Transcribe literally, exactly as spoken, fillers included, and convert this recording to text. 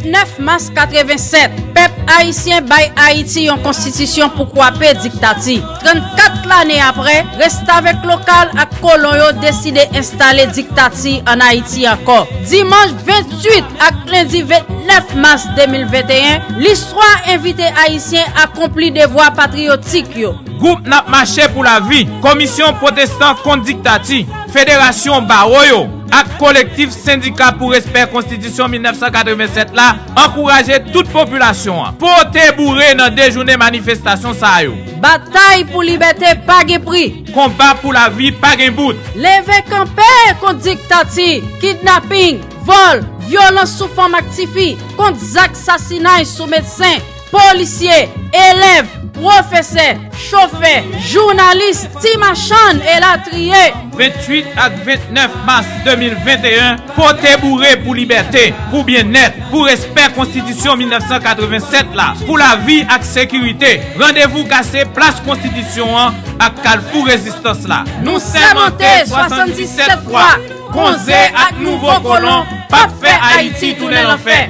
Nèf mas katreven sèt, pèp ayisyen bay Ayiti yon konstitisyon pou kwape diktati. Trannkat lane apre, restavèk lokal ak kolon yo deside enstale diktati ann Ayiti ankò. Dimanch venntuit ak lendi vennèf mas de mil venteyen, listwa envite Ayisyen akonpli devwa patriyotik yo. Gwoup N ap mache pou lavi, Komisyon Pwotestan kont diktati, Federasyon Bawo yo, ak Kolektif Sendika pou Respè Konstitisyon mil nèf san katreven sèt la ankouraje tout popilasyon an pote boure nan de jounen manifestasyon sa yo. Batay pou libète pa gen pri. Konba pou lavi pa gen bout. Leve kanpe kont diktati, kidnaping, vòl, vyolans sou fanm ak tifi, kont zak sasinay sou medsen, polisye, elèv, pwofesè, chofè, jounalis, ti machann, elatriye. Venntuit ak vennèf mas de mil venteyen, pote boure pou libète, pou byennèt, pou respè Konstitisyon mil nèf san katreven sèt la, pou lavi ak sekirite. Randevou kase Plas Konstitisyon an ak Kalfou Rezistans la. Nou sèmante swasanndisèt fwa, Konze ak nouvo kolon p ap fè Ayiti tounen lanfè.